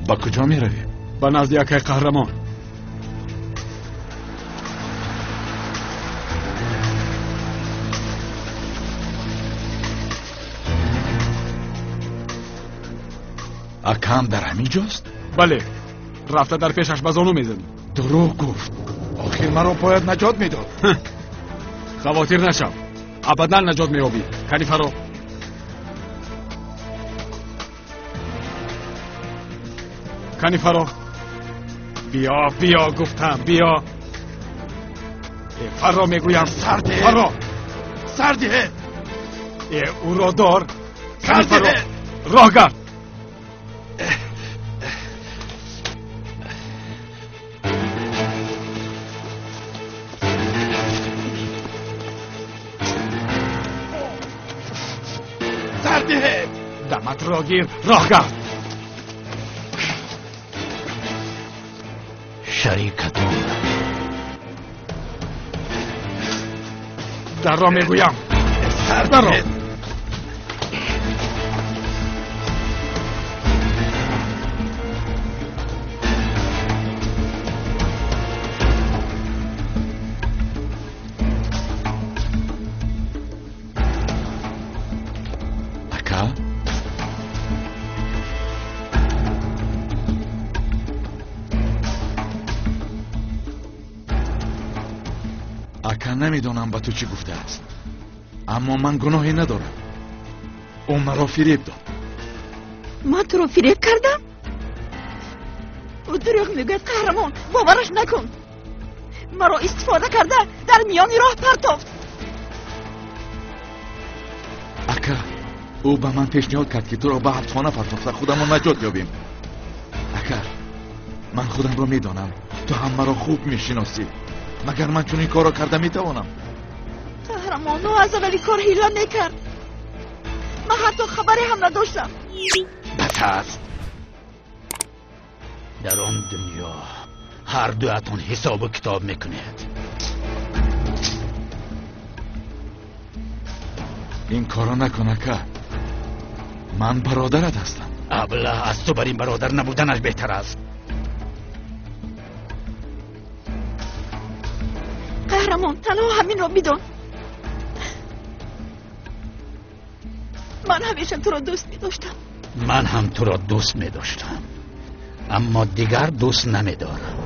Ба куҷо меравем? Ба назди акай Қаҳрамон. Акам дар ҳамин ҷост? Бале, рафта дар пешаш ба зону мезанӣ. Дурӯғ гуфт. Охир маро бояд наҷот медод. Хавотир нашав, абадан наҷот меёбӣ. Кани фаро. Кани фаро. Биё, биё гуфтам, биё. Фаро мегӯям. Сардиҳе. Фаро. Сардиҳе. Ӯро дор. Кани фаро. Сардиҳе. Роҳ гард. Сардиҳе. Даматро гир, роҳ гард. Шарикатон. Дарро мегӯям. Сардиҳе. Дарро. Ака? Ака, намедонам ба ту чӣ гуфтааст, аммо ман гуноҳе надорам. Ӯ маро фиреб дод. Ман туро фиреб кардам? Ӯ дурӯғ мегӯяд, Қаҳрамон, бовараш накун. Маро истифода карда дар миёни роҳ партофт. Ака, ӯ ба ман пешниҳод кард, ки туро ба ҳабсхона партофта худамон наҷот ёбем. Ака, ман худамро медонам, ту ҳам маро хуб мешиносӣ. Магар ман чунин корро карда метавонам? Қаҳрамон, ӯ аз аввали кор ҳила мекард. Ман ҳатто хабаре ҳам надоштам. Бас аст. Дар он дунё ҳар дуятон ҳисобу китоб мекунед. Ин корро накун, ака. Ман бародарат ҳастам. Аблаҳ, аз ту бар ин бародар набуданаш беҳтар аст. Қаҳрамон, танҳо ҳаминро бидон. Ман ҳамеша туро дӯст медоштам. Ман ҳам туро дӯст медоштам, аммо дигар дӯст намедорам.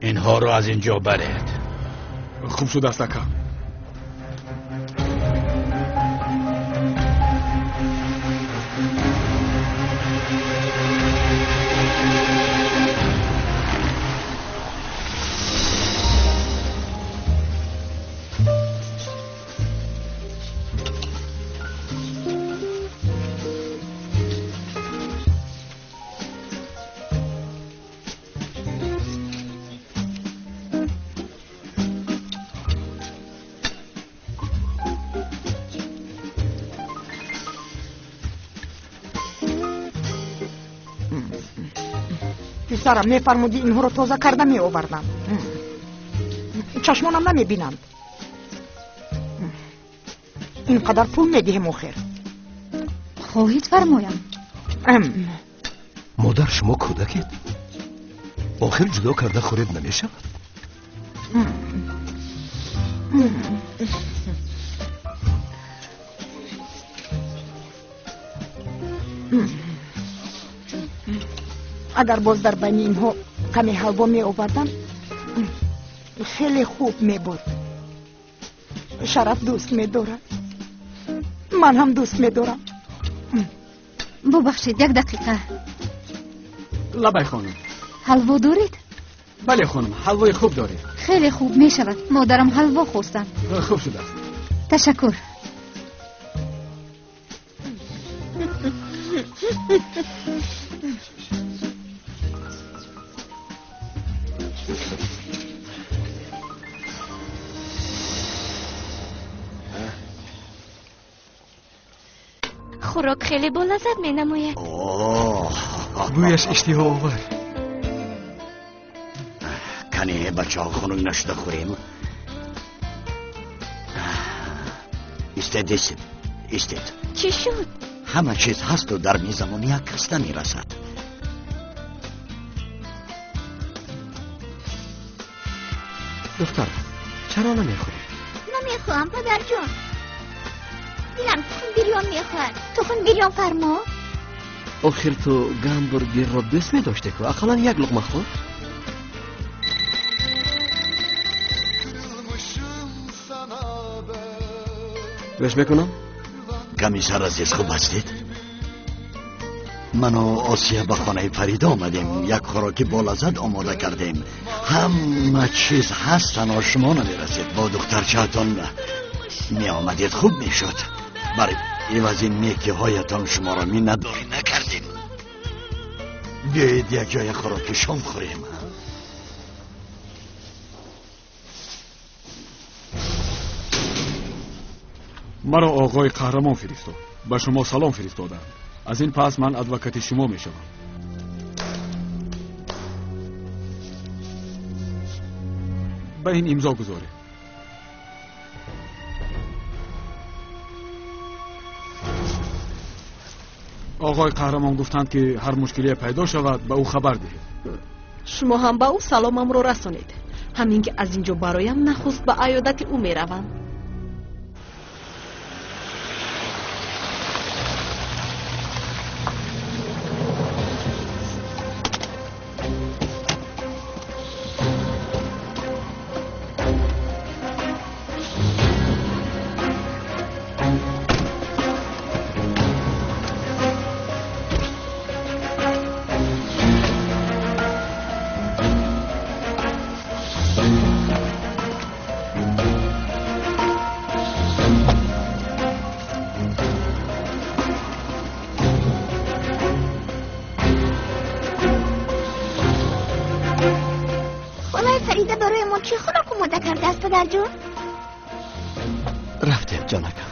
Инҳоро аз ин ҷо баред. Хуб шудааст, ака. Писарам, мефармудӣ инҳоро тоза карда меовардам. Чашмонам намебинанд. Ин қадар пул медиҳем охир. Хоҳед фармоям. Модар, шумо кӯдакед. Охир ҷудо карда хӯред намешавад. Агар боз дар байни инҳо каме ҳалво меовардам, хеле хуб мебуд. Шараф дӯст медорад, ман ҳам дӯст медорам. Бубахшед, як дақиқа. Лабай, хонум. Ҳалво доред? Бале, хонум, ҳалвои хуб доред. Хеле хуб мешавад. Модарам ҳалво хостанд. Хуб шудааст. Ташаккур. Хӯрок хеле болаззат менамояд. Бӯяш иштиҳоовар. Кане бачаҳо хунук нашуда хӯрем. Истед, истед, истед. Чӣ шуд? Ҳама чиз ҳасту дар мизамон як кас намерасад. Духтар, чаро намехӯрӣ? Намехоҳам, падарҷон. Дилам тухм бирён мехоҳад. Тухм бирён фармо. Охир ту гамбургерро дӯст медоште ку, ақаллан як луқма хӯр. Гӯш мекунам? Комиссар азиз, хуб ҳастед? Ману Осия ба хонаи Фарида омадем. Як хӯроки болаззат омода кардем. Ҳама чиз ҳаст, танҳо шумо намерасед. Бо духтарчаатон меомадед, хуб мешуд. Бар ивази некиҳоятон шуморо миннатдорӣ накардем. Биёед як ҷоя хӯроки шом хӯрем. Маро оғои Қаҳрамон фиристод. Ба шумо салом фиристодам. Аз ин пас ман адвокати шумо мешавам. Ба ин имзо гузоред. Оғои Қаҳрамон гуфтанд, ки ҳар мушкилие пайдо шавад, ба ӯ хабар диҳед. Шумо ҳам ба ӯ саломамро расонед. Ҳамин ки аз ин ҷо бароям, нахуст ба аёдати ӯ меравам. پدرجون؟ رفتیم جانکم.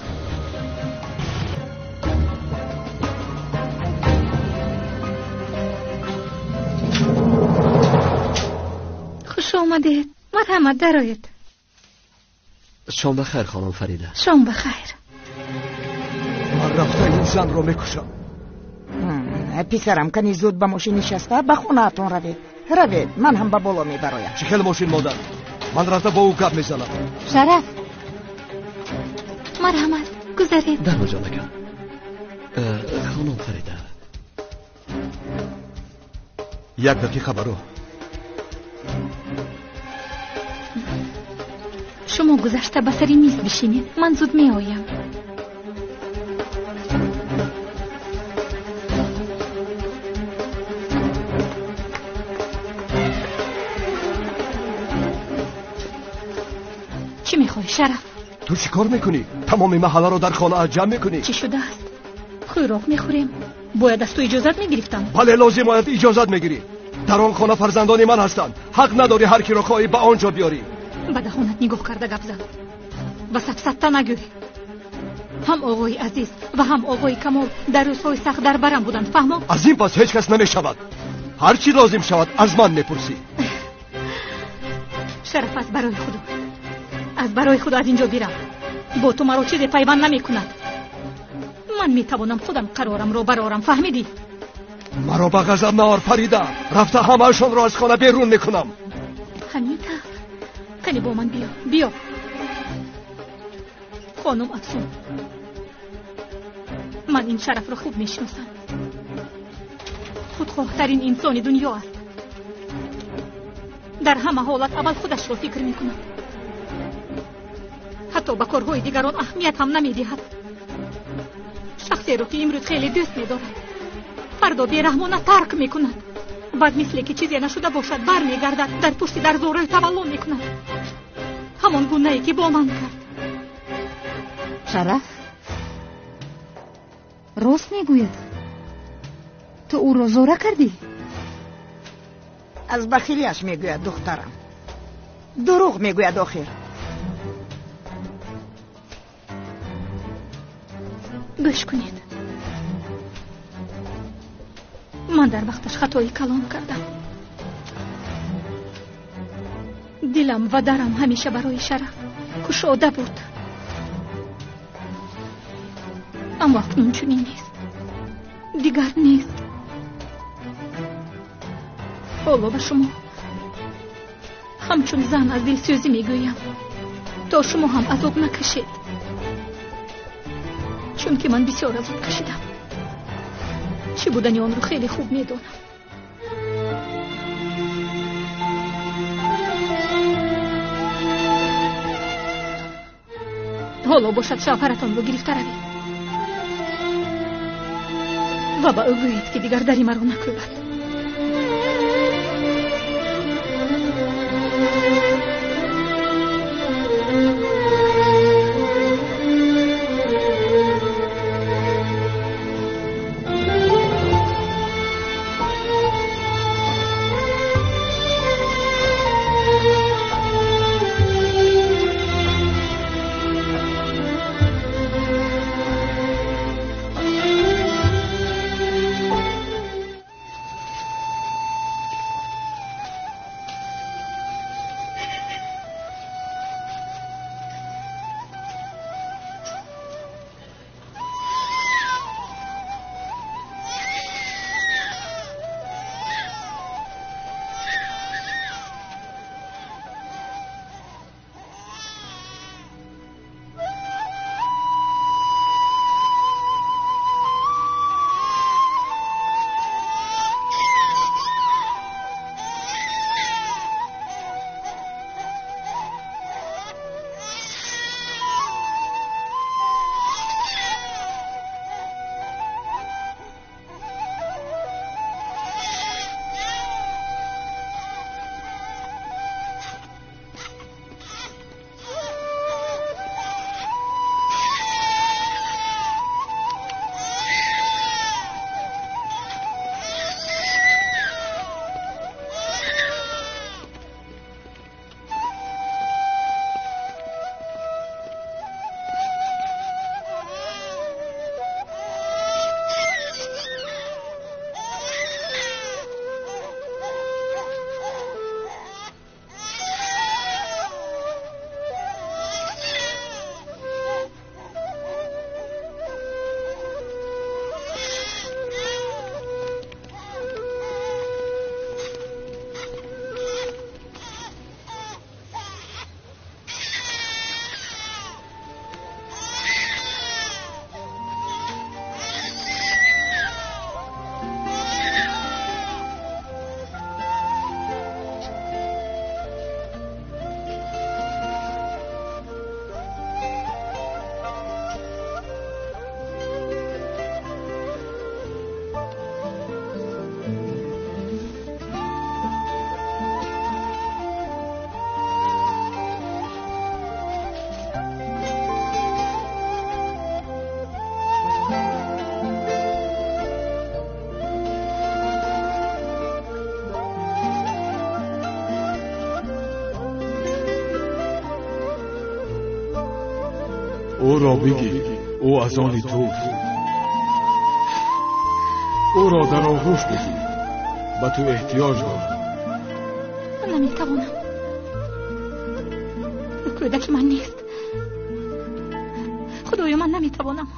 خوش آمدید. مرحمت درآیید. شام بخیر خانم فریده. شام بخیر. من رفته این زن رو میکشم. پسرم کنی زود به ماشین نشسته به خونه‌تون روید. روید، من هم به بالا میبرایم. چه خیلی ماشین مادر؟ من رفته با او گپ میزنم. شرف، مرحمت گذارید. در جانکم. خانم فریده، یک دقیقه برو. شما گذشته به سر میز بشینید، من زود می آیم. چی میخوای شرف؟ تو چی کار میکنی؟ تمام محله رو در خانه جمع میکنی؟ چی شده است؟ خوراک میخوریم. باید از تو اجازت میگرفتم. بله، لازم باید اجازت میگیری. در آن خانه فرزندان من هستند. حق نداری هر کی را خواهی به آنجا بیاری. به دهانت نگاه کرده گپ زن و سفسطه نگوی. هم آقای عزیز و هم آقای کمال در روزهای سخت در برم بودند، فهمم؟ از این پس هیچ کس نمیشود. هر چی لازم شود از من میپرسی. شرف از برای خدا، از برای خدا از اینجا بیرم. با تو مرا چیزی پیوند نمی کند. من میتوانم خودم قرارم را برارم، فهمیدی؟ مرا به غضب نار فریده. رفته همه‌شان را از خانه بیرون میکنم. همین طور. کنی با من بیا، بیا. خانم افسون، من این شرف را خوب میشناسم. خودخواهترین انسان دنیا است. در همه حالت اول خودش را فکر میکند. حتی به کارهای دیگران اهمیت هم نمیدهد. شخصی را که امروز خیلی دوست میدارد، فردا بیرحمانه ترک میکند. بعد مثل که چیزی نشده باشد برمیگردد، در پشت در زورای تولد میکند، همان گونه ای که با من کرد. شرف، راست میگوید. تو او را زوره کردی؟ از بخیلیش میگوید دخترم. دروغ میگوید آخر. گوش کنید، Ман дар вақташ хатои калон кардам. Дилам ва дарам ҳамеша барои Шараф кушода буд. Аммо акнун чунин нест. Дигар нест. Ҳоло ба шумо ҳамчун зан аз дилсӯзӣ мегӯям, то шумо ҳам азоб накашед. Чунки ман бисёр азоб кашидам. Чӣ будани онро хеле хуб медонам. Ҳоло бошад шавҳаратонро гирифта равед ва ба ӯ гӯед, ки дигар дари маро накӯбад. Ӯро бигир, ӯ аз они туст. Ӯро дар оғӯш бигир, ба ту эҳтиёҷ дорад. Наметавонам. Ӯ кӯдаки ман нест. Худоё, ман наметавонам.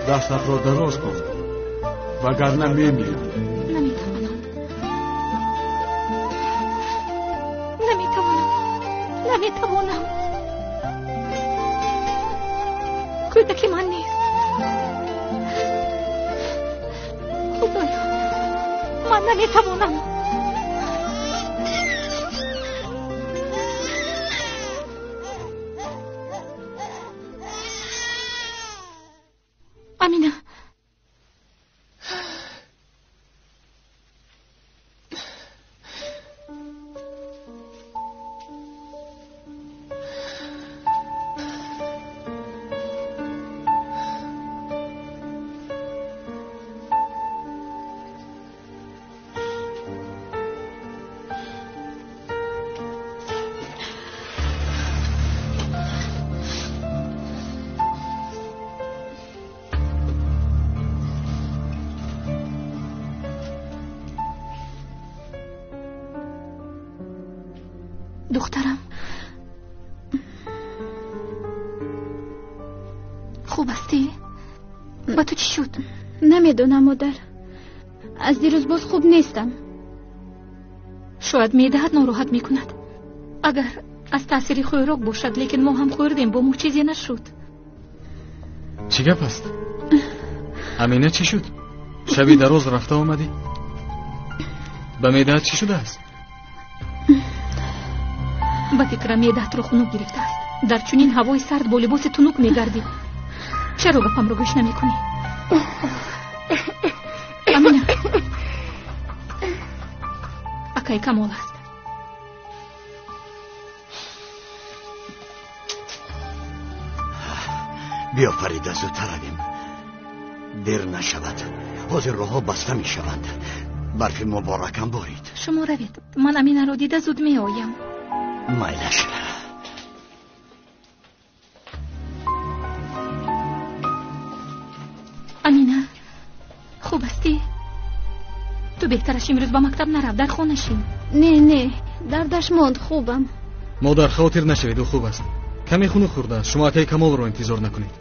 Дастатро дароз кун, вагарна мемирам. Наметавонам. Наметавонам. Наметавонам. Кӯдаки ман нест. Худоё, ман наметавонам. Амина. Духтарам, хуб ҳастӣ? Ба ту чӣ шуд? Намедонам, модар. Аз дирӯз боз хуб нестам. Шояд меъдаат нороҳат мекунад. Агар аз таъсири хӯрок бошад, лекин мо ҳам хӯрдем, бо мо чизе нашуд. Чӣ гап аст? Амина, чӣ шуд? Шаби дароз рафта омадӣ? Ба меъдаат чӣ шудааст? Ба фикрам, меъдаатро хунук гирифтааст. Дар чунин ҳавои сард бо либоси тунук мегардӣ. Чаро гапамро гӯш намекунӣ? Амина, акай Камол аст. Биё, Фарида, зудтар равем, дер нашавад. Ҳозир роҳҳо баста мешаванд. Барфи муборакам борид. Шумо равед, ман Аминаро дида зуд меоям. Майлаш. Амина, хуб ҳастӣ? Ту беҳтараш имрӯз ба мактаб нарав, дар хона шин. Не, не, дардаш монд, хубам. Модар, хавотир нашавед, ӯ хуб аст. Каме хунук хӯрдааст. Шумо акаи Камолро интизор накунед.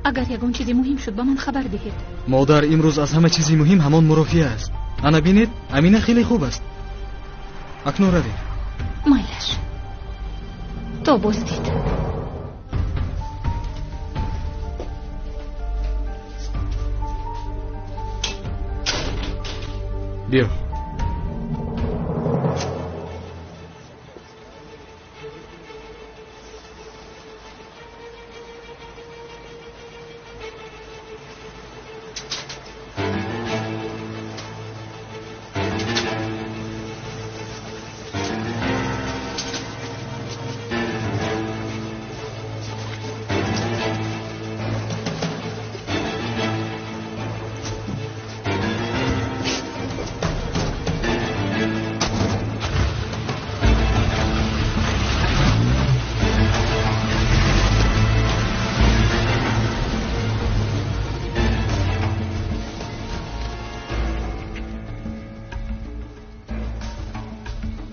Агар ягон чизи муҳим шуд, ба ман хабар диҳед. Модар, имрӯз аз ҳама чизи муҳим ҳамон мурофиа аст. Ана бинед, Амина хеле хуб аст. Акнун равед. Майлаш, то боздид. Биё.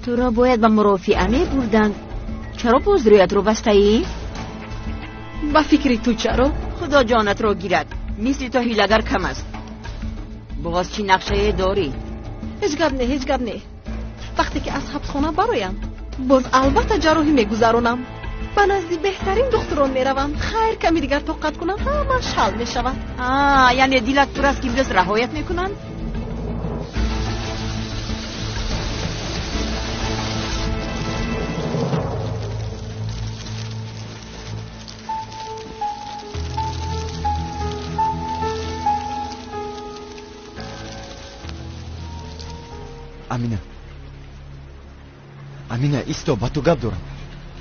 Туро бояд ба мурофиа мебурданд. Чаро боз рӯятро бастаӣ? Ба фикри ту чаро? Худо ҷонатро гирад, мисли то ҳилагар кам аст. Боз чӣ нақшае дорӣ? Ҳеҷ гап не, ҳеҷ гап не. Вақте ки аз ҳабсхона бароям, боз албатта ҷарроҳӣ мегузаронам. Ба назди беҳтарин духтурон меравам. Хайр, ками дигар тоқат кунам, ҳамаш ҳал мешавад. Яъне дилат пур аст, ки имрӯз раҳоят мекунанд? Амина, Амина, исто, ба ту гап дорам.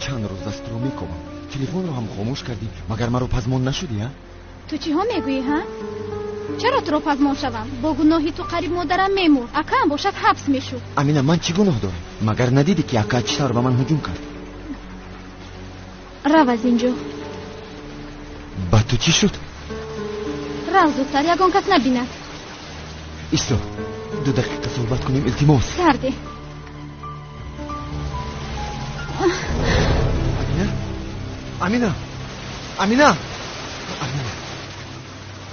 Чанд рӯз аст туро мекобам, телефонро ҳам хомӯш кардӣ. Магар маро пазмон нашудӣ, а? Ту чиҳо мегӯӣ, ҳа? Чаро туро пазмон шавам? Бо гуноҳи ту қариб модарам мемурд, акаам бошад ҳабс мешуд. Амина, ман чӣ гуноҳ дорам? Магар надидӣ, ки ака чӣ тавр ба ман ҳуҷум кард? Рав аз инҷо. Ба ту чӣ шуд? Рав зудтар, ягон кас набинад. Исто, 2 дақиқа суҳбат кунем, илтимос. Сарде. Амина, Амина, Амина,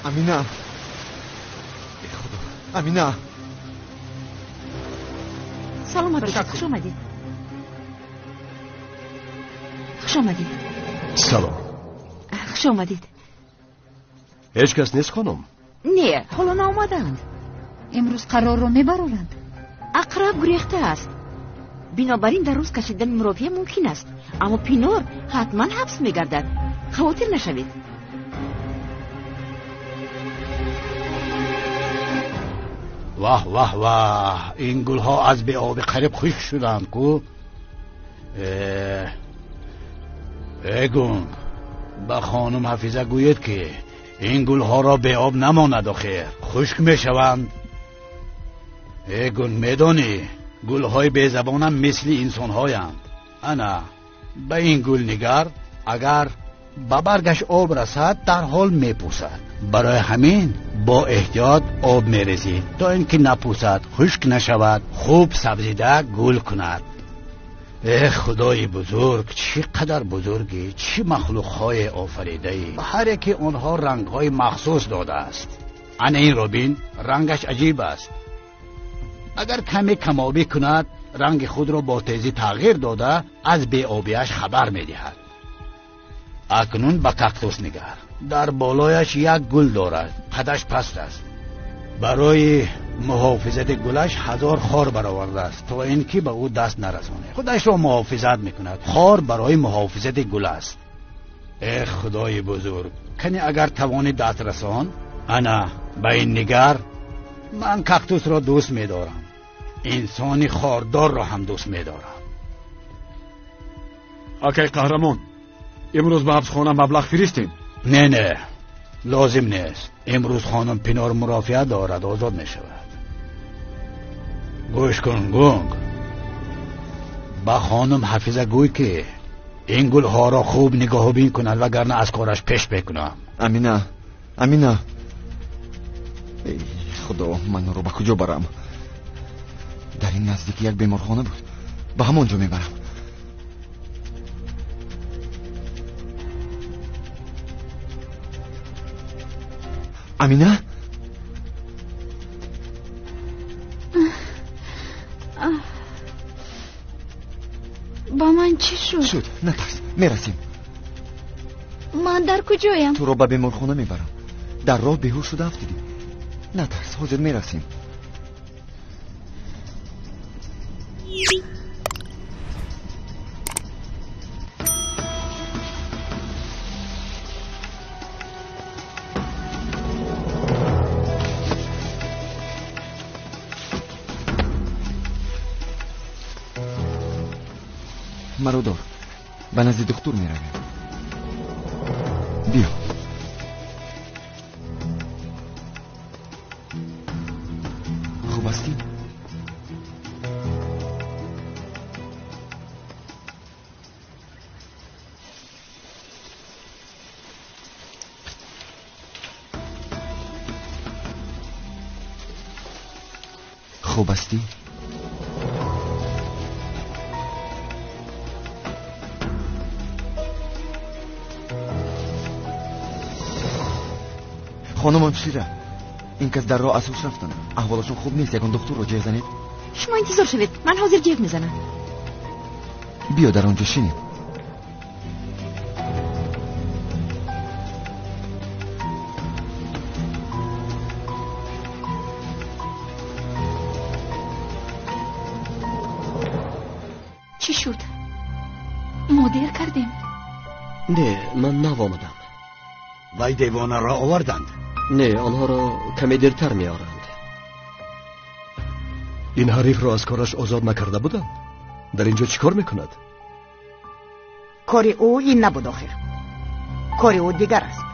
Амина, э худо, Амина. Саломат бошед, хуш омадед. Хуш омадед. Салом. Хуш омадед. Ҳеҷ кас нест, хонум? Не, ҳоло наомадаанд. Имрӯз қарорро мебароранд. Ақраб гурехта аст. Бинобар ин дар рӯз кашидани мурофиа мумкин аст, аммо Пинор ҳатман ҳабс мегардад. Хавотир нашавед. Ваҳ, ваҳ, ваҳ, ин гулҳо аз беоби қариб хушк шуданд ку. Э гунг, ба хонум Ҳафиза гӯед, ки ин гулҳоро беоб намонад, охир хушк мешаванд. Э гунг, медонӣ, гулҳои безабонам мисли инсонҳоянд. Ана ба ин гул нигар, агар ба баргаш об расад, дарҳол мепӯсад. Барои ҳамин бо эҳтиёт об мерезӣ, то ин ки напӯсад, хушк нашавад, хуб сабзида гул кунад. Э худои бузург, чӣ қадар бузургӣ, чӣ махлуқҳое офаридаӣ. Ба ҳар яке онҳо рангҳои махсус додааст. Ана инро бин, рангаш аҷиб аст. Агар каме камобӣ кунад, ранги худро бо тезӣ тағйир дода, аз беобиаш хабар медиҳад. Акнун ба кактус нигар. Дар болояш як гул дорад, қадаш паст аст. Барои муҳофизати гулаш 1000 хор баровардааст, то ин ки ба ӯ даст нарасонад. Худашро муҳофизат мекунад. Хор барои муҳофизати гул аст. Э худои бузург, кани агар тавонӣ даст расон. Ана ба ин нигар. Ман кактусро дӯст медорам, инсони хордорро ҳам дӯст медорам. Акай қаҳрамон, имрӯз ба ҳабсхона маблағ фиристем? Не, не, лозим нест. Имрӯз хонум Пинор мурофиа дорад, озод мешавад. Гӯш кун Гунг, ба хонум Ҳафиза гӯй ки ин гулҳоро хуб нигоҳубин кунад, вагарна аз кораш пеш мекунам. Амина, Амина, эй худо, ман ӯро ба куҷо барам? Дар ин наздикӣ як беморхона буд, ба ҳамон ҷо мебарам. Амина? Ба ман чӣ шуд? Шуд, натарс, мерасем. Ман дар куҷоям? Туро ба беморхона мебарам. Дар роҳ беҳуш шуда афтидӣ. Натарс, ҳозир мерасем. Маро дор, ба назди духтур меравем. Биё. Хуб ҳастӣ? Хуб ҳастӣ? Хонум Ҳамшира, ин кас дар роҳ аз ҳуш рафтанд. Аҳволашон хуб нест, ягон духтурро ҷеғ занед. Шумо интизор шавед, ман ҳозир ҷеғ мезанам. Биё дар он ҷо шинем. Чӣ шуд? Мо дер кардем? Не, ман нав омадам. Вай девонаро оварданд? Не, онҳоро каме дертар меоранд. Ин ҳарифро аз кораш озод накарда буданд? Дар ин ҷо чӣ кор мекунад? Кори ӯ ин набуд охир. Кори ӯ дигар аст.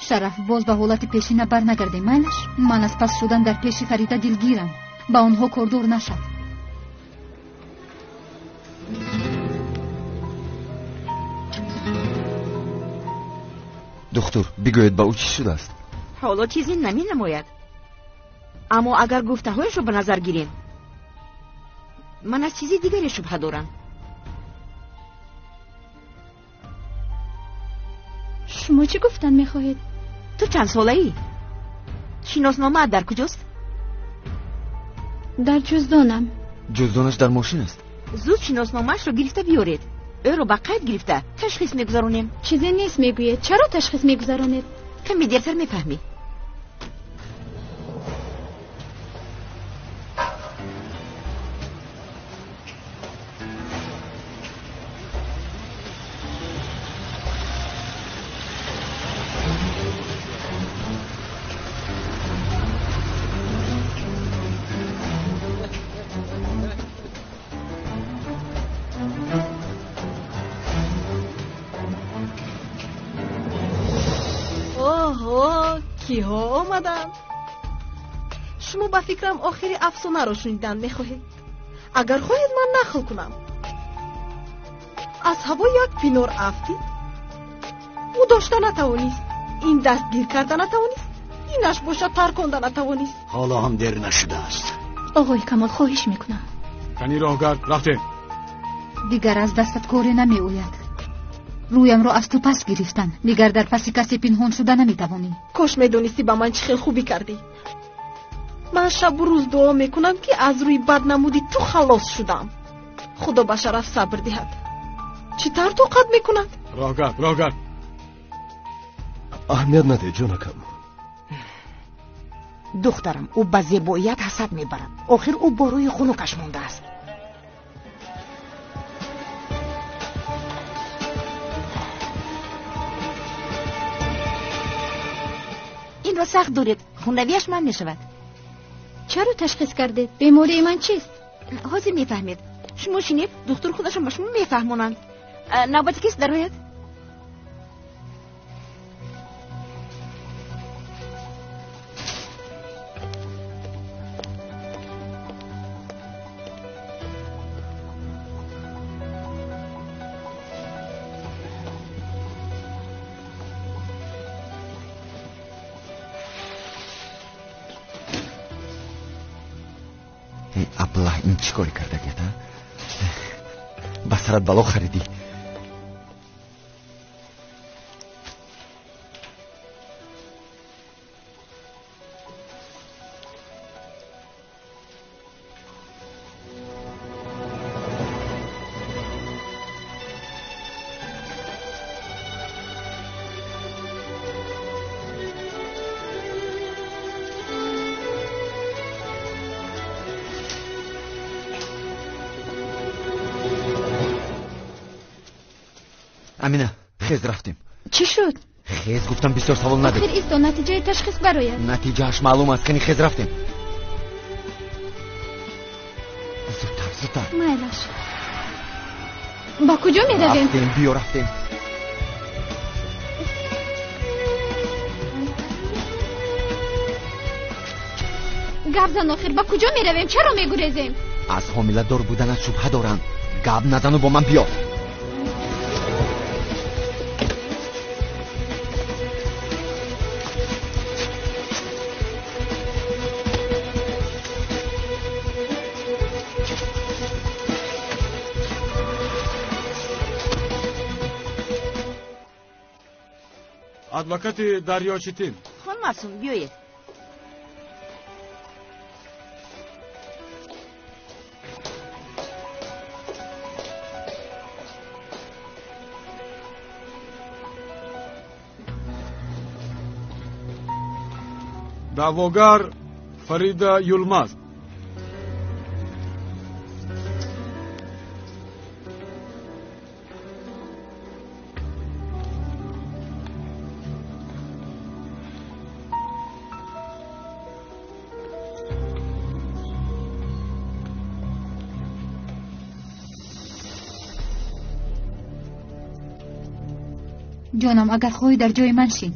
Шараф, боз ба ҳолати пешина барнагардем, майлаш? Ман аз пас шудан дар пеши Фарида дилгирам. Ба онҳо кордор нашав. Духтур, бигӯед ба ӯ чӣ шудааст? Ҳоло чизе наменамояд. Аммо агар гуфтаҳояшро ба назар гирем, ман аз чизи дигаре шубҳа дорам. Шумо чӣ гуфтан мехоҳед? Ту чанд солаӣ? Шиносномаат дар куҷост? Дар ҷуздонам. Ҷуздонаш дар мошин аст. Зуд шиносномаашро гирифта биёред. Ӯро ба қайд гирифта ташхис мегузаронем. Чизе нест мегӯед. Чаро ташхис мегузаронед? Каме дертар мефаҳмӣ. Киҳо омаданд? Шумо ба фикрам охири афсонаро шунидан мехоҳед. Агар хоҳед ман нақл кунам. Аз ҳаво як пинор афтид. Ӯ дошта натавонист, ин дастгир карда натавонист, инаш бошад тарконда натавонист. Ҳоло ҳам дер нашудааст. Оғои Камол, хоҳиш мекунам. Кани роҳгард, рафтем. Дигар аз дастат коре намеояд. Рӯямро аз ту пас гирифтан. Дигар дар паси касе пинҳон шуда наметавонӣ. Кош медонистӣ ба ман чӣ хел хубӣ кардӣ. Ман шабу рӯз дуо мекунам, ки аз рӯи баднамуди ту халос шудам. Худо ба Шараф сабр диҳад. Чӣ тавр тоқат мекунад? Роҳгард, роҳгард. Аҳамият надеҳ, ҷонакам. Духтарам, ӯ ба зебоият ҳасад мебарад. Охир ӯ бо рӯи хунукаш мондааст. Инро сахт доред, хунравияш ман мешавад. Чаро ташхис кардед? Бемории ман чист? Ҳозир мефаҳмед. Шумо шинед, духтур худашон ба шумо мефаҳмонанд. Навбати кист дарояд? Аблаҳ, ин чӣ коре кардагият, а? Ба сарат бало харидӣ. Амина, хез, рафтем. Чӣ шуд? Хез, гуфтам, бисёр савол надеҳ. Охир исто, натиҷаи ташхис барояд. Натиҷааш маълум аст. Кани хез, рафтем. Зудтар, зудтар. Майлаш. Ба куҷо меравем? Рафтем, биё, рафтем. Гап зан, охир ба куҷо меравем? Чаро мегурезем? Аз ҳомиладор буданат шубҳа дорам. Гап назану бо ман биё. Адвокати Дарёчитин. Хонум Афсун, биёед. Даъвогар Фарида Юлмаз. Ҷонам, агар хоҳӣ дар ҷои ман шин.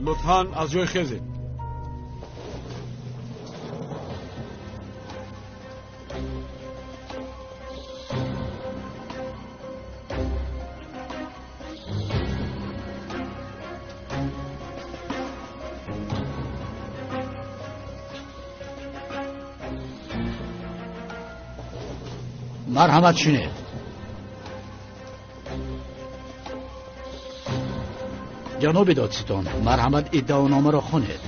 Лутфан аз ҷой хезед. Марҳамат, шинед. Ҷаноби додситон, марҳамат, иддаономаро хонед.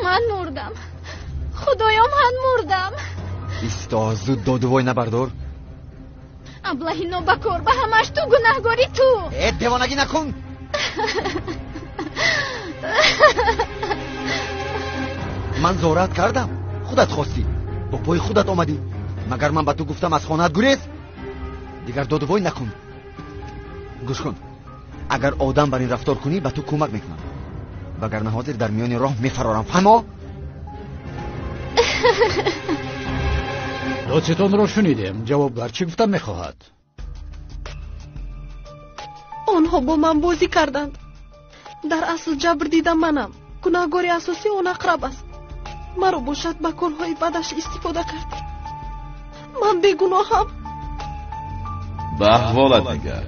Ман мурдам, худоё, ман мурдам. Исто, зуд додувой набардор. Аблаҳи нобакор, ба ҳамаш ту гунаҳгори, ту. Э, девонагӣ накун. Ман зорат кардам, худат хостӣ, бо пои худат омадӣ. Магар ман ба ту гуфтам аз хонаат гурез? Дигар додувой накун. Гӯш кун, агар одам бар ин рафтор кунӣ, ба ту кӯмак мекунам, вагарна ҳозир дар миёни роҳ мефарорам. Фаҳмо? Додситонро шунидем. Ҷавобгар чӣ гуфта мехоҳад? Онҳо бо ман бозӣ карданд. Дар асл ҷабр дида манам. Гунаҳгори асосӣ он ақраб аст. Маро бошад ба корҳои бадаш истифода кард. Ман бегуноҳам. Ба аҳволат нигар.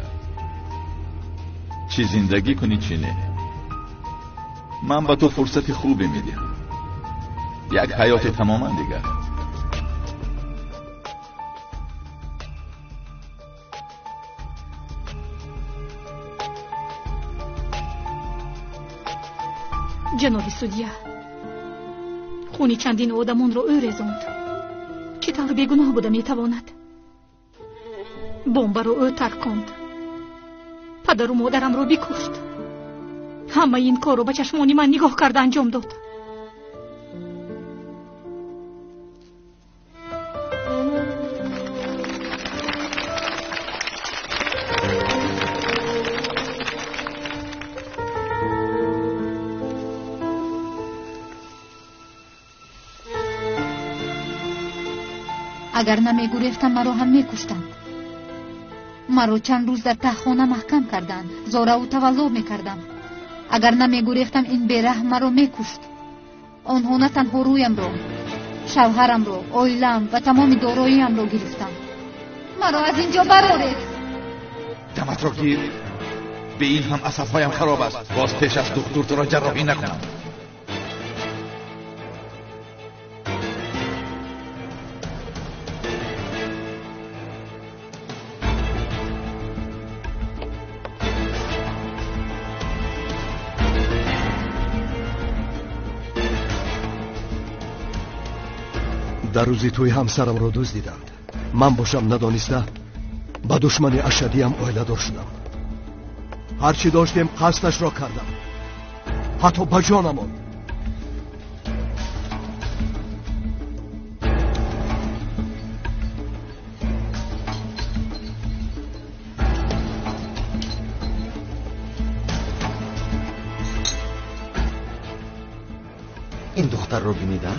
Чӣ зиндагӣ кунӣ, чӣ не. Ман ба ту фурсати хубе медиҳам. Як ҳаёти тамоман дигар. Ҷаноби судья, хуни чандин одамонро ӯ резонд. Чӣ тавр бегуноҳ буда метавонад? Бомбаро ӯ тарконд, падару модарамро бикушт. Ҳамаи ин корро ба чашмони ман нигоҳ карда анҷом дод. Агар намегурехтам, маро ҳам мекуштанд. Маро чанд рӯз дар таҳхона маҳкам карданд, зораву тавалло мекардам. Агар намегурехтам, ин бераҳм маро мекушт. Онҳо на танҳо рӯямро, шавҳарамро, оилаам ва тамоми дороиамро гирифтанд. Маро аз ин ҷо бароред. Даматро гир. Бе ин ҳам асабҳоям хароб аст. Боз пеш аз духтур туро ҷарроҳӣ накунам. Дар рӯзи тӯй ҳамсарамро дуздиданд. Ман бошам надониста ба душмани ашадиям оиладор шудам. Ҳарчи доштем қасдашро кардам, ҳатто ба ҷонамон. Ин духтарро бинида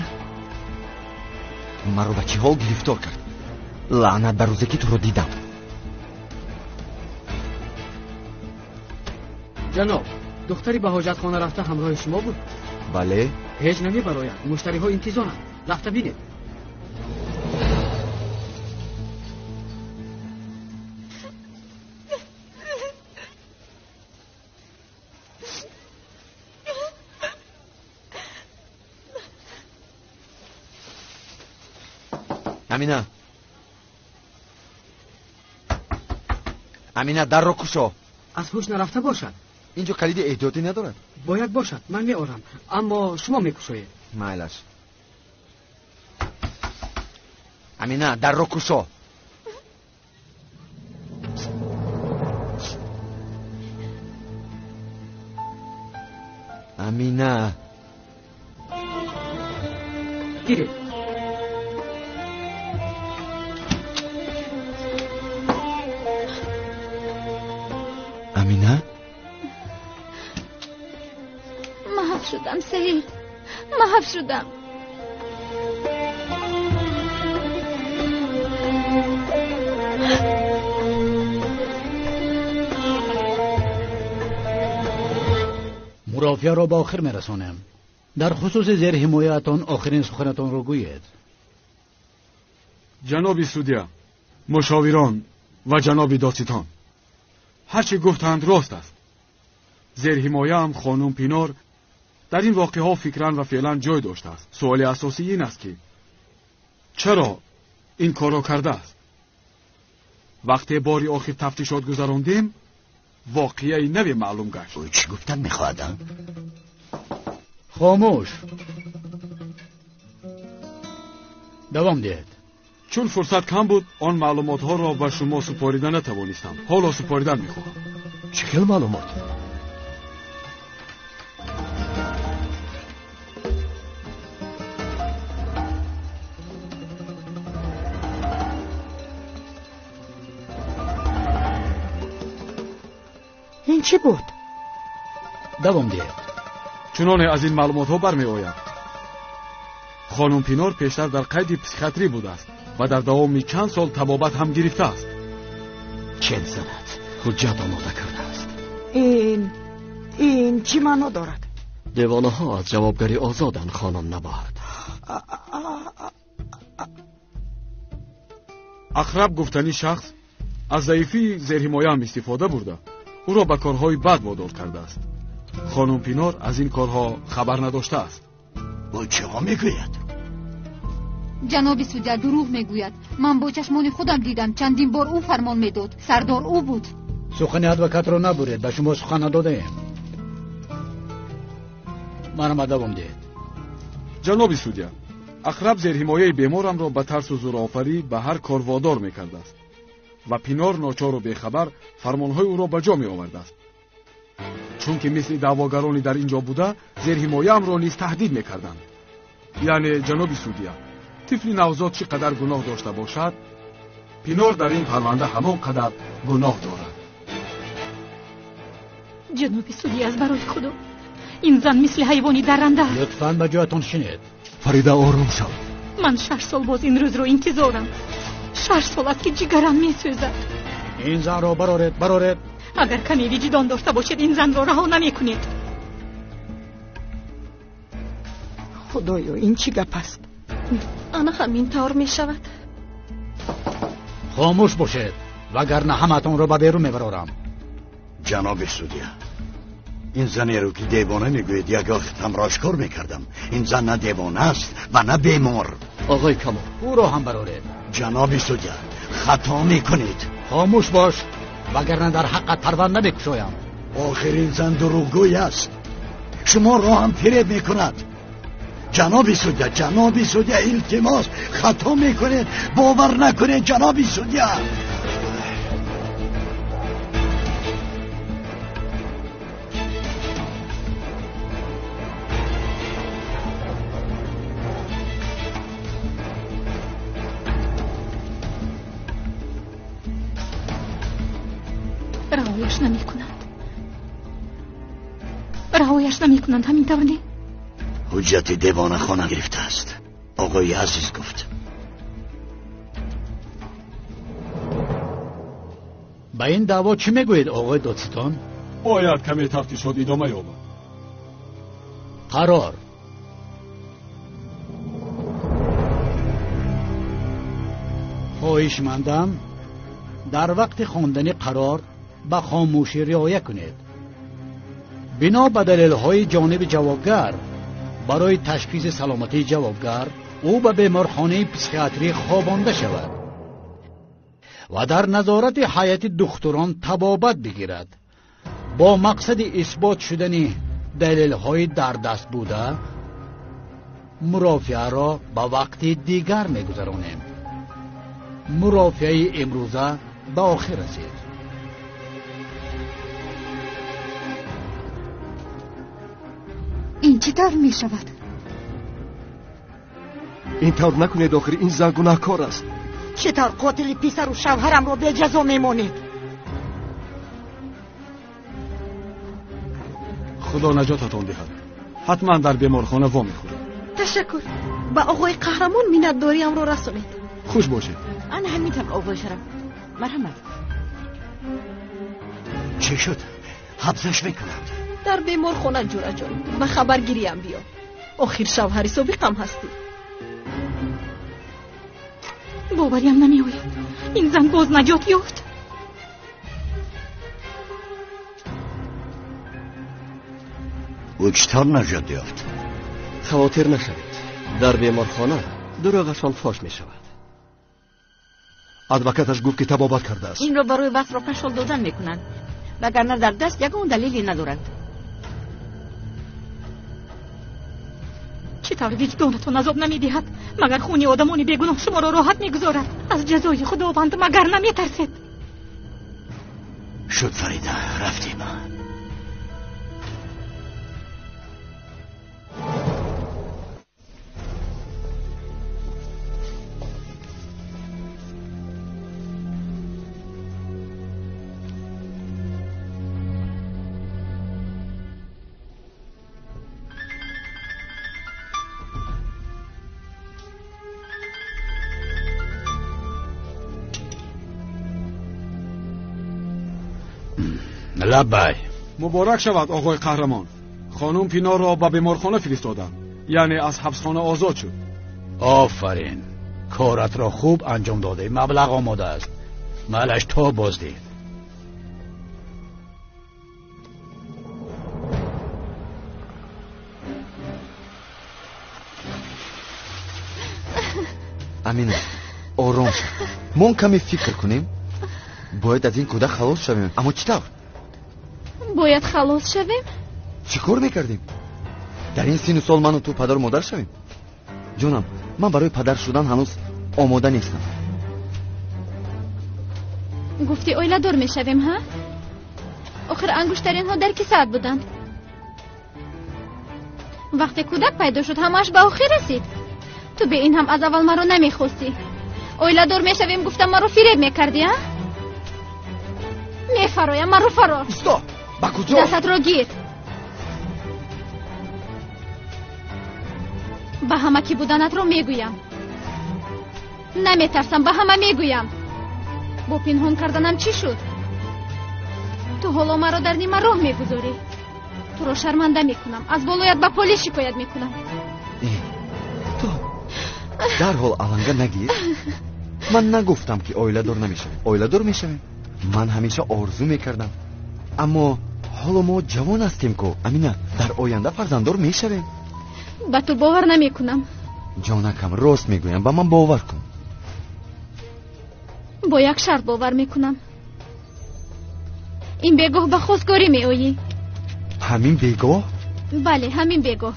маро ба чӣ ҳол гирифтор кард. Лаънат ба рӯзе ки туро дидам. Ҷаноб, духтари ба ҳоҷатхона рафта ҳамроҳи шумо буд? Бале. Ҳеҷ намебарояд, муштариҳо интизоранд. Рафта бинед. Амина, Амина, дарро кушо. Аз ҳуш нарафта бошад. Инҷо калиди эҳтиётӣ надорад. Бояд бошад, ман меорам, аммо шумо мекушоед. Майлаш. Амина, дарро кушо. Амина, гиред. Амина, маҳв шудам, Саид, маҳв шудам. Мурофиаро ба охир мерасонем. Дар хусуси зерҳимояатон охирин суханатонро гӯед. Ҷаноби судья, мушовирон ва ҷаноби додситон, ҳарчи гуфтанд рост аст. Зерҳимояам хонум Пинор дар ин воқеаҳо фикран ва феълан ҷой доштааст. Суоли асосӣ ин аст ки чаро ин корро кардааст. Вақте бори охир тафтишот гузарондем, воқеаи наве маълум гашт. Ӯ чӣ гуфтан мехоҳад? Хомӯш. Давом диҳед. Чун фурсат кам буд, он маълумотҳоро ба шумо супорида натавонистам. Ҳоло супоридан мехоҳам. Чӣ хел маълумот? Ин чӣ буд? Давом диҳед. Чуноне аз ин маълумотҳо бармеояд, хонум Пинор пештар дар қайди психиатрӣ будааст ва дар давоми чанд сол табобат ҳам гирифтааст. Чен занад ҳуҷҷат омода кардааст. Ин чӣ маъно дорад? Девонаҳо аз ҷавобгарӣ озоданд, хонум Набоҳат. Ақраб гуфтани шахс аз заифии зерҳимояам истифода бурда, ӯро ба корҳои бад водор кардааст. Хонум Пинор аз ин корҳо хабар надоштааст. Ӯ чиҳо мегӯяд? Ҷаноби судя, дурӯғ мегӯяд. Ман бо чашмони худам дидам, чандин бор ӯ фармон медод. Сардор ӯ буд. Сухани адвокатро набуред, ба шумо сухан надодаем. Марҳамат, давом диҳед. Ҷаноби судя, Ақраб зерҳимояи беморамро ба тарсу зӯрофарӣ ба ҳар кор водор мекардааст ва Пинор ночору бехабар фармонҳои ӯро ба ҷо меовардааст. Чунки мисли даъвогарони дар ин ҷо буда, зерҳимояамро низ таҳдид мекарданд. Яъне, ҷаноби судя, тифли навзод чӣ қадар гуноҳ дошта бошад, Пинор дар ин парванда ҳамон қадар гуноҳ дорад. Ҷаноби судя, аз барои худо, ин зан мисли ҳайвони дарранда аст. Лутфан ба ҷоятон шинед. Фарида, ором шав. Ман 6 сол боз ин рӯзро интизорам. 6 сол аст, ки ҷигарам месӯзад. Ин занро бароред, бароред. Агар каме виҷдон дошта бошед, ин занро раҳо намекунед. Худоё, ин чӣ гап аст? Ана ҳамин тавр мешавад. Хомӯш бошед, вагарна ҳаматонро ба берун мебарорам. Ҷаноби судя, ин занеро ки девона мегӯед, як вақт ҳамро ошкор мекардам. Ин зан на девона аст ва на бемор. Оғои Камол, ӯро ҳам бароред. Ҷаноби судя, хато мекунед. Хомӯш бош, вагарна дар ҳаққат парванда мекушоям. Охир ин зан дурӯғгӯй аст, шуморо ҳам фиреб мекунад. Ҷаноби судя, ҷаноби судя, илтимос, хато мекунед, бовар накунед, ҷаноби судя. Раҳояш намекунанд, раҳояш намекунанд, ҳамин тавр не? Ҳуҷҷати девонахона гирифтааст, оғои азиз гуфт. Ба ин даъво чӣ мегӯед, оғои додситон? Бояд каме тафтишот идома ёбад. Қарор. Хоҳишмандам, дар вақти хондани қарор ба хомӯшӣ риоя кунед. Бино ба далелҳои ҷониби ҷавобгар, барои ташхиси саломатии ҷавобгар ӯ ба беморхонаи психиатрӣ хобонда шавад ва дар назорати ҳайати духтурон табобат бигирад. Бо мақсади исбот шудани далелҳои дар даст буда, мурофиаро ба вақти дигар мегузаронем. Мурофиаи имрӯза ба охир расид. Ин чӣ тавр мешавад? Ин тавр накунед, охир ин зан гунаҳкор аст. Чӣ тавр қотили писару шавҳарамро беҷазо мемонед? Худо наҷотатон диҳад. Ҳатман дар беморхона во мехӯред. Ташаккур. Ба оғои қаҳрамон миннатдориамро расонед. Хуш бошед. Ана ҳамин тавр, оғои шараф. Марҳамат. Чӣ шуд? Ҳабсаш мекунанд. Дар беморхона, ҷураҷон, ба хабаргириам биё. Охир шавҳари собиқам ҳастӣ. Бовариам намеояд, ин зан боз наҷот ёфт. Ӯ чӣ тавр наҷот ёфт? Хавотир нашавед, дар беморхона дурӯғашон фош мешавад. Адвокаташ гуфт, ки табобат кардааст. Инро барои вақтро кашол додан мекунанд, вагарна дар даст ягон далеле надоранд. Чӣ тавр виҷдонатон азоб намедиҳад? Магар хуни одамони бегуноҳ шуморо роҳат мегузорад? Аз ҷазои худованд магар наметарсед? Шуд, Фарида, рафтем. Лаббай. Муборак шавад, оғои қаҳрамон. Хонум Пинорро ба беморхона фиристоданд, яъне аз ҳабсхона озод шуд. Офарин, коратро хуб анҷом додӣ. Маблағ омода аст, малаш то боздид. Амина, ором шав. Мо каме фикр кунем. Бояд аз ин кӯдак халос шавем. Аммо чӣ тавр? Бояд халос шавем? Чӣ кор мекардем? Дар ин синну сол ману ту падару модар шавем? Ҷонам, ман барои падар шудан ҳанӯз омода нестам. Гуфтӣ оиладор мешавем, ҳа? Охир ангуштаринҳо дар кисаат буданд. Вақте кӯдак пайдо шуд, ҳамааш ба охир расид. Ту бе ин ҳам аз аввал маро намехостӣ. Оиладор мешавем гуфтам, маро фиреб мекардӣ, а? Мефароям, маро фарор. Исто! Ба куҷо? Дастатро гир. Ба ҳама ки буданатро мегӯям. Наметарсам, ба ҳама мегӯям. Бо пинҳон карданам чӣ шуд? Ту ҳоло маро дар нима роҳ мегузорӣ. Туро шарманда мекунам, аз болоят ба полис шикоят мекунам. Ту дарҳол аланга нагир. Ман нагуфтам, ки оиладор намешавем. Оиладор мешавем. Ман ҳамеша орзу мекардам. Аммо ҳоло мо ҷавон ҳастем ку, Амина, дар оянда фарзанддор мешавем. Ба ту бовар намекунам. Ҷонакам, рост мегӯям, ба ман бовар кун. Бо як шарт бовар мекунам. Ин бегоҳ ба хостгорӣ меоӣ. Ҳамин бегоҳ? Бале, ҳамин бегоҳ.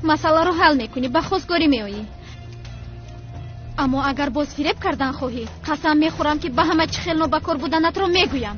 Масъаларо ҳал мекунӣ, ба хостгорӣ меоӣ. Аммо агар боз фиреб кардан хоҳӣ, қасам мехӯрам, ки ба ҳама чӣ хел нобакор буданатро мегӯям.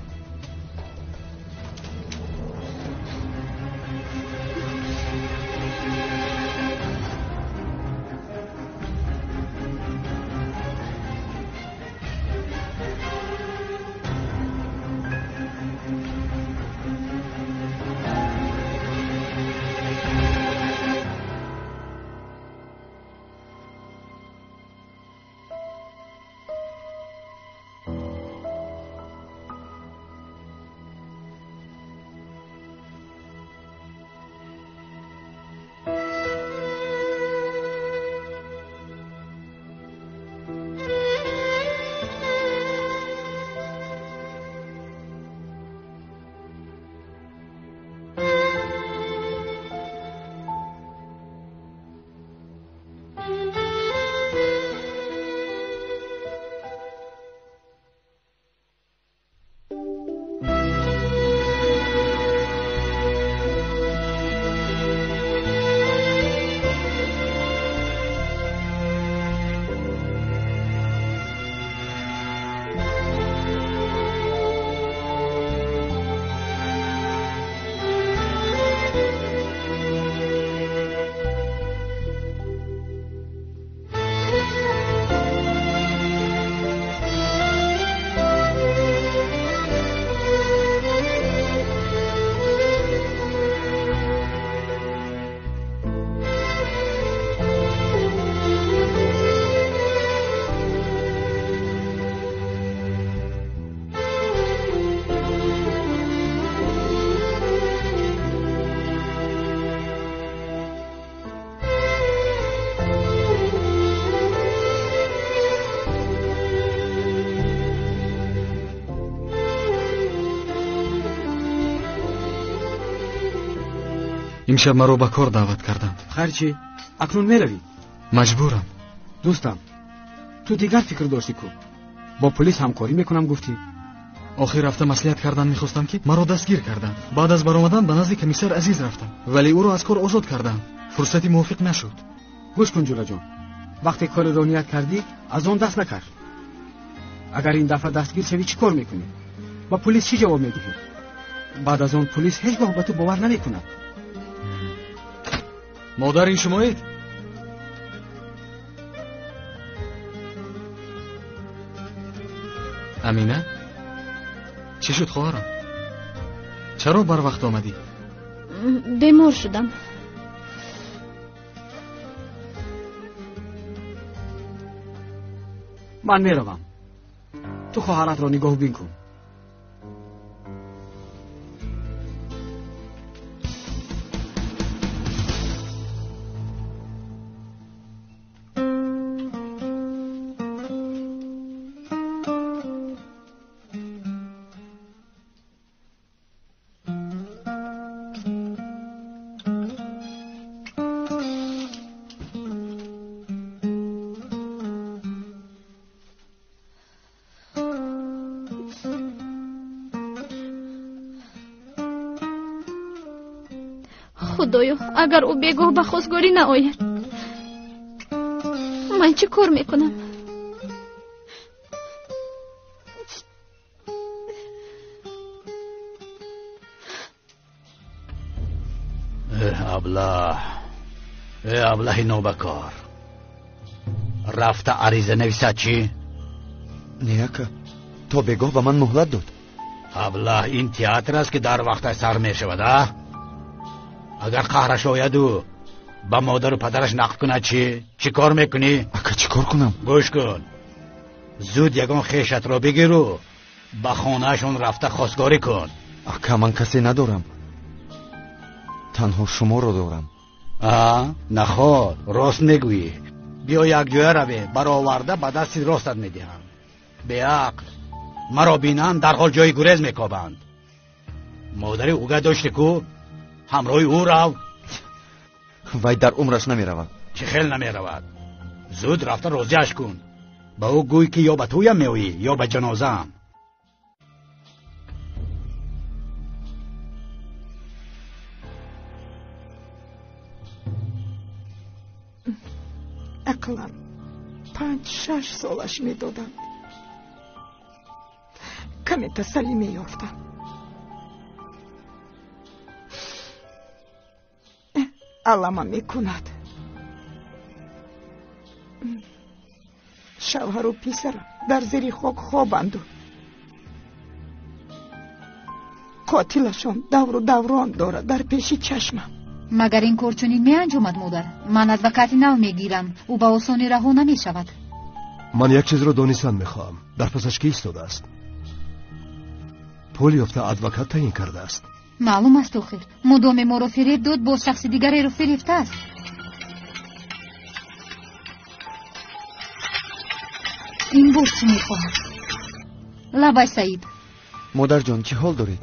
Имшаб маро ба кор даъват карданд. Хайр чӣ? Акнун меравӣ? Маҷбурам. Дӯстам, ту дигар фикр доштӣ ку? Бо полис ҳамкорӣ мекунам гуфтӣ. Охир рафта маслиҳат кардан мехостам, ки маро дастгир карданд. Баъд аз баромадан ба назди комиссар Азиз рафтам, вале ӯро аз кор озод карданд. Фурсати мувофиқ нашуд. Гӯш кун, ҷураҷон, вақте кореро ният кардӣ, аз он даст накаш. Агар ин дафъа дастгир шавӣ, чӣ кор мекунӣ? Ба полис чӣ ҷавоб медиҳӣ? Баъд аз он полис ҳеҷ гоҳ ба ту бовар намекунад. Модар, ин шумоед? Амина, чӣ шуд, хоҳарам? Чаро барвақт омадӣ? Бемор шудам. Ман меравам, ту хоҳаратро нигоҳубин кун. Худоё, агар ӯ бегоҳ ба хостгорӣ наояд, ман чӣ кор мекунам? Аблаҳ, э аблаҳи нобакор, рафта ариза нависад чӣ? Не ака, то бегоҳ ба ман муҳлат дод. Аблаҳ, ин театр аст ки дар вақташ сар мешавад, а? Агар қаҳраш ояду ба модару падараш нақл кунад чӣ? Чӣ кор мекунӣ? Ака, чӣ кор кунам? Гӯш кун, зуд ягон хешатро бигиру ба хонаашон рафта хостгорӣ кун. Ака, ман касе надорам, танҳо шуморо дорам. А, наход, рост мегӯӣ. Биё якҷоя равем, бароварда ба дасти ростат медиҳам. Беақл, маро бинанд дарҳол ҷои гурез мекобанд. Модари уга дошти ку, ҳамроҳи ӯ рав. Вай дар умраш намеравад. Чӣ хел намеравад? Зуд рафта розиаш кун. Ба ӯ гӯй ки ё ба тӯям меоӣ, ё ба ҷанозаам. Ақлан 5-6 солаш медоданд. Каме тасаллӣ меёфтам. Алама мекунад. Шавҳару писарам дар зери хок хобанду қотилашон давру даврон дорад дар пеши чашмам. Магар ин кор чунин меанҷомад, модар? Ман адвокати нав мегирам, ӯ ба осонӣ раҳо намешавад. Ман як чизро донистан мехоҳам. Дар пасаш ки истодааст? Пул ёфта адвокат таъин кардааст. Маълум аст охир, мудоме моро фиреб дод, боз шахси дигареро фирефтааст. Ин боз чӣ мехоҳад? Лабай Саид. Модарҷон, чӣ ҳол доред?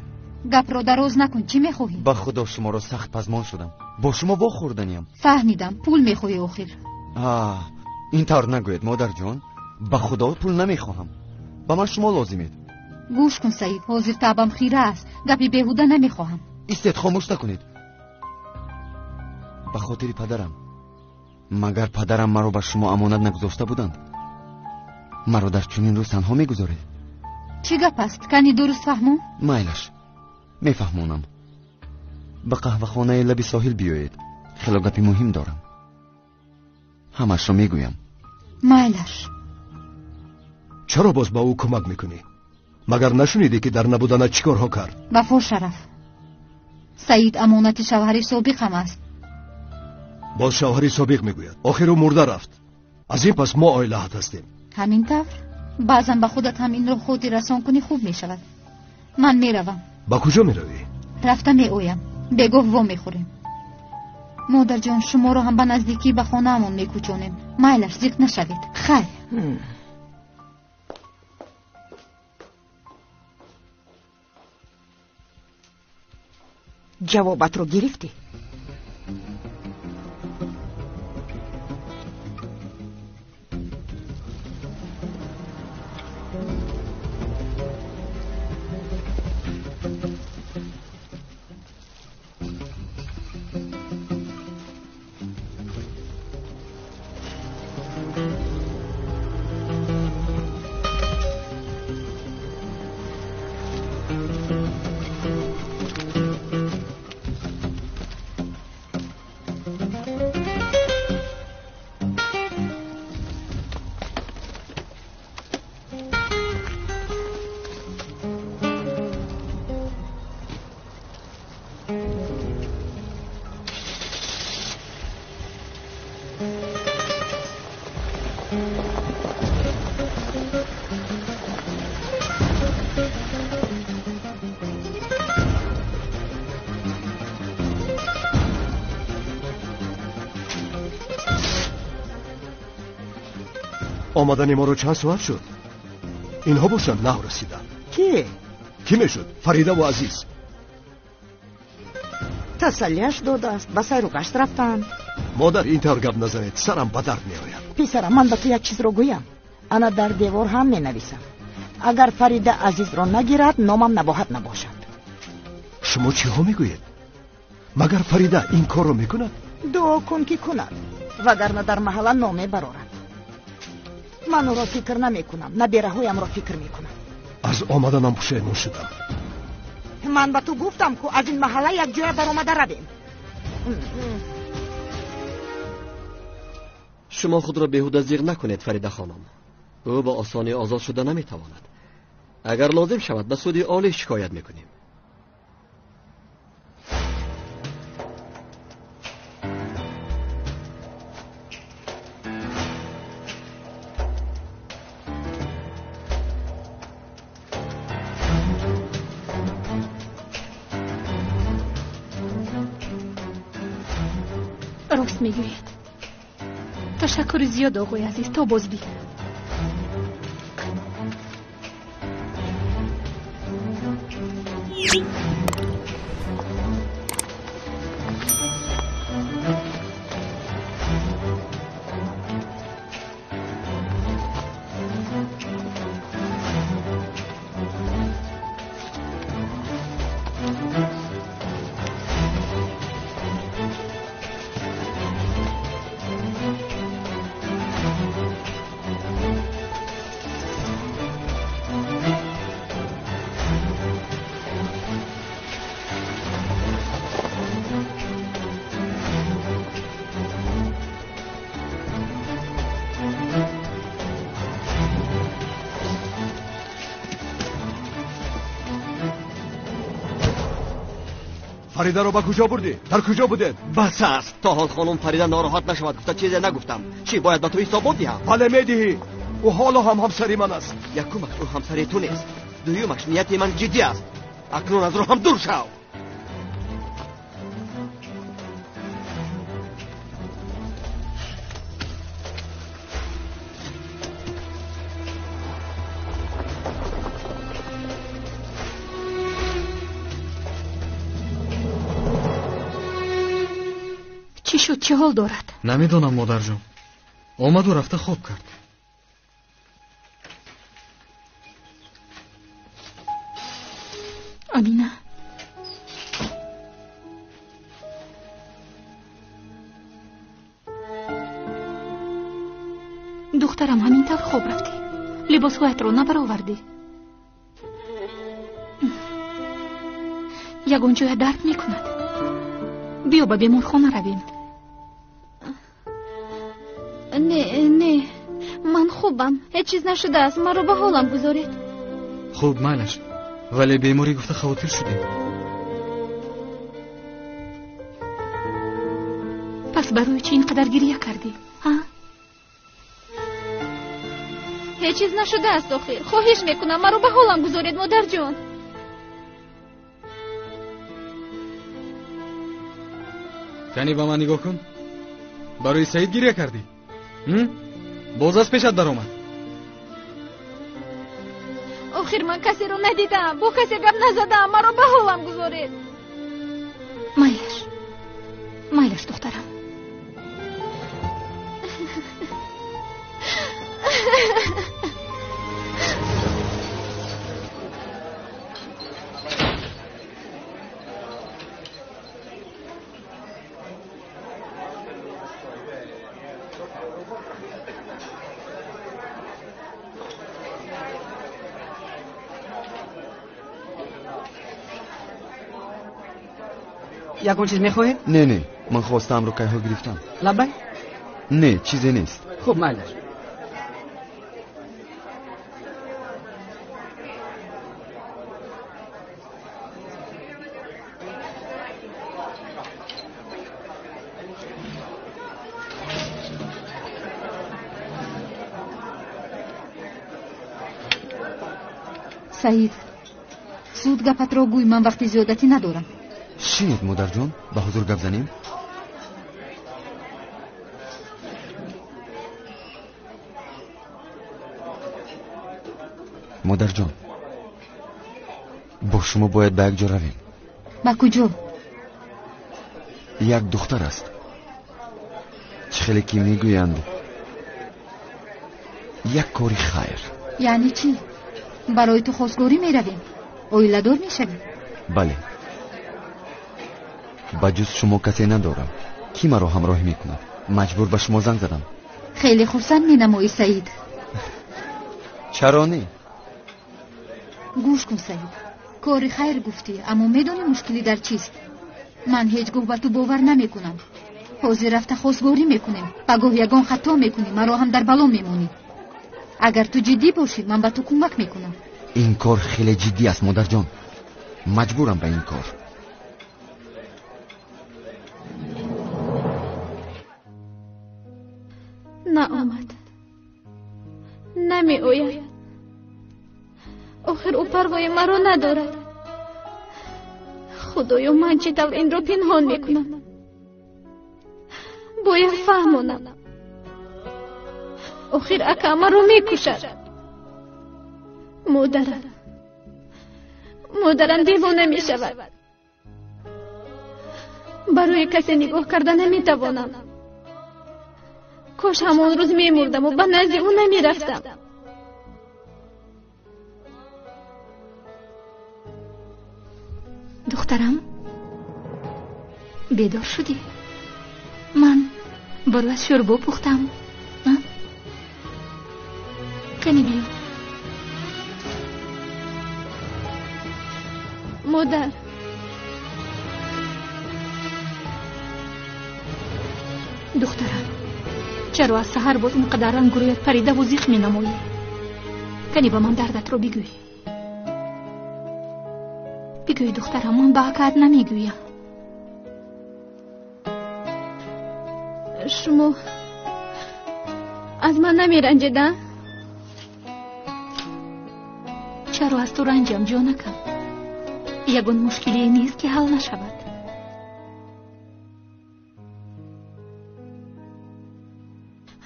Гапро дароз накун, чӣ мехоҳӣ? Ба худо шуморо сахт пазмон шудам. Бо шумо вохӯрданиям. Фаҳмидам, пул мехоҳӣ охир. Ин тавр нагӯед, модарҷон. Ба худо пул намехоҳам. Ба ман шумо лозимед. Гӯш кун Саид, ҳозир таъбам хира аст. Гапи беҳуда намехоҳам. Истед, хомӯш накунед. Ба хотири падарам. Магар падарам маро ба шумо амонат нагузошта буданд? Маро дар чунин рӯз танҳо мегузоред? Чӣ гап аст? Кани дуруст фаҳмон? Майлаш, мефаҳмонам. Ба қаҳвахонаи лаби соҳил биёед. Хело гапи муҳим дорам. Ҳамашро мегӯям. Майлаш. Чаро боз ба ӯ кӯмак мекунӣ? Магар нашунидӣ ки дар набуданат чӣ корҳо кард? Вафо Шараф, Саид амонати шавҳари собиқам аст. Боз шавҳари собиқ мегӯяд. Охир ӯ мурда рафт. Аз ин пас мо оилаат ҳастем. Ҳамин тавр? Баъзан ба худат ҳам инро хотиррасон кунӣ хуб мешавад. Ман меравам. Ба куҷо меравӣ? Рафта меоям. Бегоҳ во мехӯрем. Модарҷон, шуморо ҳам ба наздикӣ ба хонаамон мекӯчонем. Майлаш, зиқ нашавед. Хайр. Ҷавобатро гирифтӣ? Омадани моро чанд соат шуд? Инҳо бошанд нав расиданд. Ки? Кӣ мешуд? Фаридаву Азиз. Тасаллияш додааст, ба сайру гашт рафтанд. Модар, ин тавр гап назанед, сарам ба дард меояд. Писарам, ман ба ту як чизро гӯям. Ана дар девор ҳам менависам. Агар Фарида Азизро нагирад, номам набоҳат набошад. Шумо чиҳо мегӯед? Магар Фарида ин корро мекунад? Дуо кун, ки кунад, вагарна дар маҳалла номе барорад. Ман ӯро фикр намекунам, набераҳоямро фикр мекунам. Аз омаданам пушаймон шудам. Ман ба ту гуфтам, ку аз ин маҳалла якҷоя баромада равем. Шумо худро беҳуда зиғ накунед, Фарида хонум. Ӯ ба осонӣ озод шуда наметавонад. Агар лозим шавад, ба суди олӣ шикоят мекунем. Рост мегӯед. Ташаккури зиёд, оғои азиз, то боздид. Фаридаро ба куҷо бурдӣ? Дар куҷо будед? Бас аст. То ҳол хонум Фарида нороҳат нашавад гуфта чизе нагуфтам. Чӣ бояд ба ту ҳисобот диҳам? Бале, медиҳӣ. Ӯ ҳоло ҳам ҳамсари ман аст. Якумаш, ӯ ҳамсари ту нест. Дуюмаш, нияти ман ҷиддӣ аст. Акнун аз роҳам дур шав. Чӣ шуд? Чӣ ҳол дорад? Намедонам, модарҷон. Омаду рафта хоб кард. Амина, духтарам, ҳамин тавр хоб рафтӣ? Либосҳоятро набаровардӣ? Ягон ҷоя дард мекунад? Биё ба беморхона равем. Не, не, ман хубам, ҳеҷ чиз нашудааст, маро ба ҳолам гузоред. Хуб, майлаш, вале беморӣ гуфта хавотир шудем. Пас барои чӣ ин қадар гирия кардӣ, ҳа? Ҳеҷ чиз нашудааст охир. Хоҳиш мекунам, маро ба ҳолам гузоред, модарҷон. Кани ба ман нигоҳ кун. Барои Саид гирия кардӣ? Боз аз пешат баромад. Охир ман касеро надидам, бо касе гап назадам, маро ба ҳолам гузоред. Майлаш, майлаш, духтарам. Ягон чиз мехоҳед? Не, не, ман хостаамро кайҳо гирифтам. Лаббай? Не, чизе нест. Хуб, майлаш. Саид, зуд гапатро гӯй, ман вақти зиёдатӣ надорам. Шинед, модарҷон, ба ҳузур гап занем. Модарҷон, бо шумо бояд ба як ҷо равем. Ба куҷо? Як духтар аст. Чӣ хеле ки мегӯянд, як кори хайр. Яъне чӣ? Барои ту хостгорӣ меравем? Оиладор мешавем? Бале. Ба ҷуз шумо касе надорам. Кӣ маро ҳамроҳӣ мекунад? Маҷбур ба шумо занг задам. Хеле хурсанд менамоӣ, Саид. Чаро не? Гӯш кун, Саид, кори хайр гуфтӣ, аммо медонӣ мушкилӣ дар чист? Ман ҳеҷ гоҳ ба ту бовар намекунам. Ҳозир рафта хостгорӣ мекунем, пагоҳ ягон хато мекунӣ, маро ҳам дар бало мемонӣ. Агар ту ҷиддӣ бошӣ, ман ба ту кӯмак мекунам. Ин кор хеле ҷиддӣ аст, модарҷон. Маҷбурам ба ин кор. Наомад, намеояд. Охир ӯ парвои маро надорад. Худоё, ман чӣ тавр инро пинҳон мекунам? Бояд фаҳмонам. Охир ака маро мекушад. Модарам, модарам девона мешавад. Барои касе нигоҳ карда наметавонам. Кош ҳамон рӯз мемурдаму ба назди ӯ намерафтам. Духтарам, бедор шудӣ? Ман барояш шӯрбо пухтам. Кани биё. Модар, духтарам, чаро аз саҳар боз ин қадар рангу рӯят паридаву зиқ менамоӣ? Кани ба ман дардатро бигӯй. Бигӯй, духтарам, ман ба акаат намегӯям. Шумо аз ман намеранҷед, а? Чаро аз ту ранҷам, ҷонакам? Ягон мушкилие нест, ки ҳал нашавад.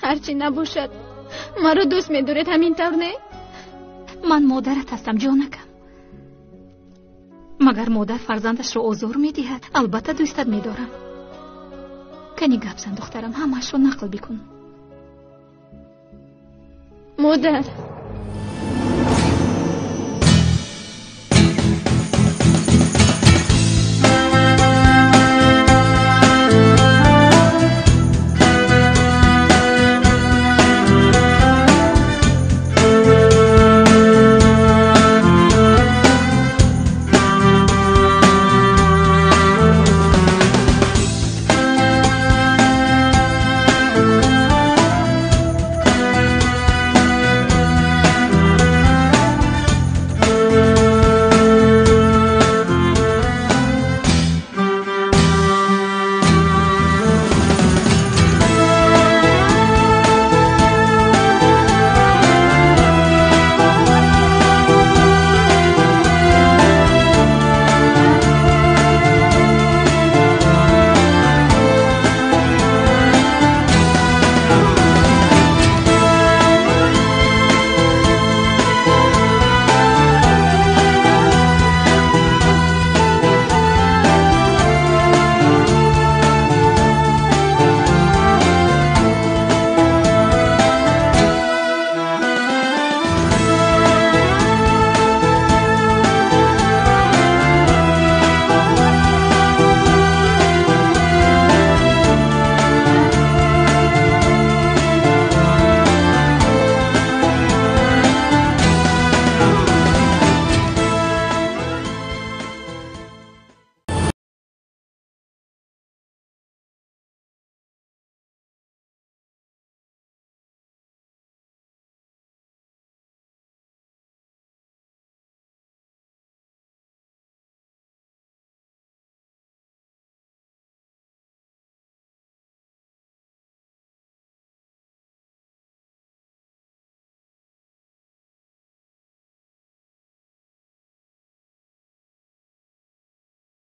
Ҳарчи набошад, маро дӯст медоред, ҳамин тавр не? Ман модарат ҳастам, ҷонакам. Магар модар фарзандашро озор медиҳад? Албатта дӯстат медорам. Кани гап зан, духтарам, ҳамаашро нақл бикун. Модар,